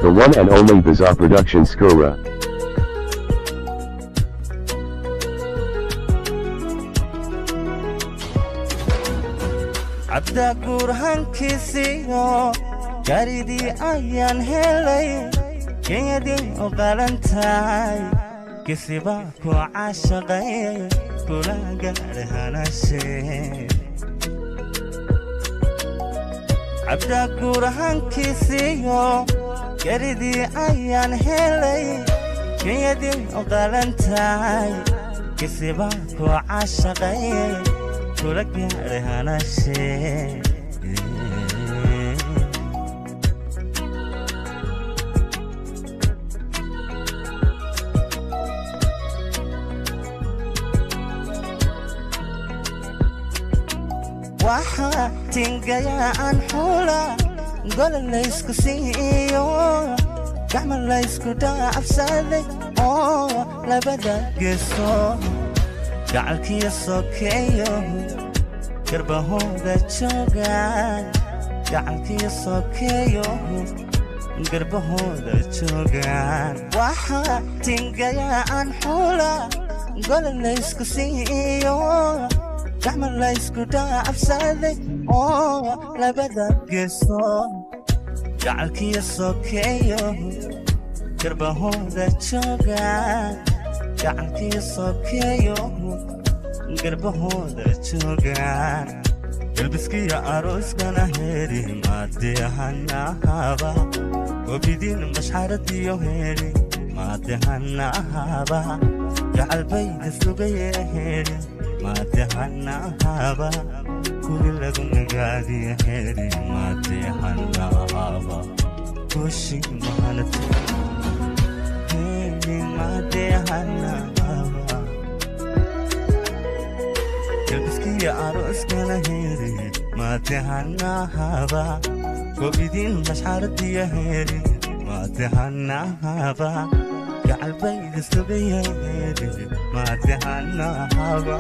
The one and only Bizarre Production Skura. Cabda guurhankiisiyo gaaridii ayaan helay, kenyadii u qalantahay, kisiba ku caashaqay, kula gaadhay hanashe. Cabda guurhankiisiyo garidii ayaan helay, kenyadii u qalantahay, kisiba ku caashaqay, kula gaadhay hanashe. Waxaa tingayaa aan xula gola laysku siiyo, gacma laysku dhaafsaday oo labada geeso, gacalkiyo sokeeyo garbahooda joogaan, gacalkiyo sokeeyo garbahooda joogaan. Waxaa tingayaa aan xula gola laysku siiyo, gacma laysku dhaafsaday oo labada geeso, gacalkiyo sokeeyo garbahooda joogaan, gacalkiyo sokeeyo garbahooda joogaan. Galbiskiyo arooskana heri madehanahaba, gobidin mashxaradiyo heri madehanahaba, gacalbayda sugaye heri madehanahaba, kuli lagu nagaadiya heri madehanahaba, kushi mahanate heri madehanahaba. Galbiskiyo arooskana heri madehanahaba, gobidin mashxaradiyo heri madehanahaba, gacalbayda sugaya heri madehanahaba,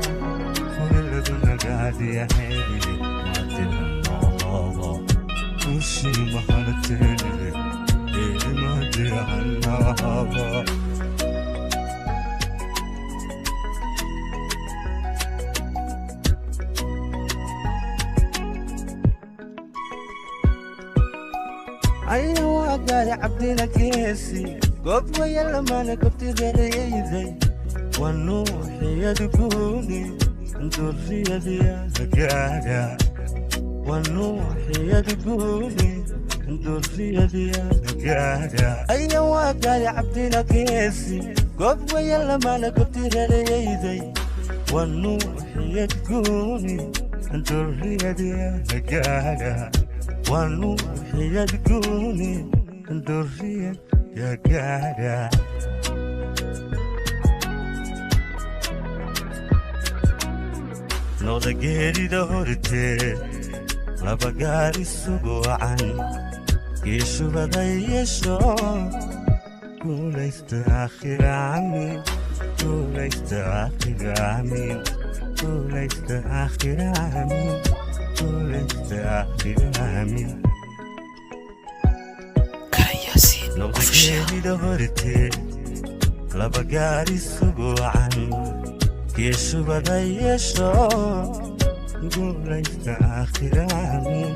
kuli lagu nagaadiya heri madehanahaba, kushi mahanatene heri madehanahaba. Aya waa gaari cabdina geesi goob waya lamana gobti reerayday, waa nuuxiyad guuni durriyadiyagaadha, waa nuuxiyad guuni durriyadiyagaadha. Aya waa gaari cabdina geesi goob waya lamana gobti reerayday, waa nuuxiyad guuni durriyadiyagaadha, waa nuuxiyad guuni durriyad yagaadha. Noqda geerida horteed laba gaar isugu wacan, geeshubada yeesho, guulaysta aakhira aamin, guulaysta aakhira aamin, guulaysta aakhira aamin, guulaysta aakhira aamin. Karan Yaasiin Noqda Official. geerida horteed laba gaar isugu wacan, geeshubada yeesho, guulaysta aakhira aamin,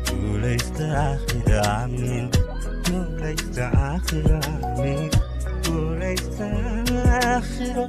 guulaysta aakhira aamin, guulaysta aakhira aamin, guulaysta aakhira.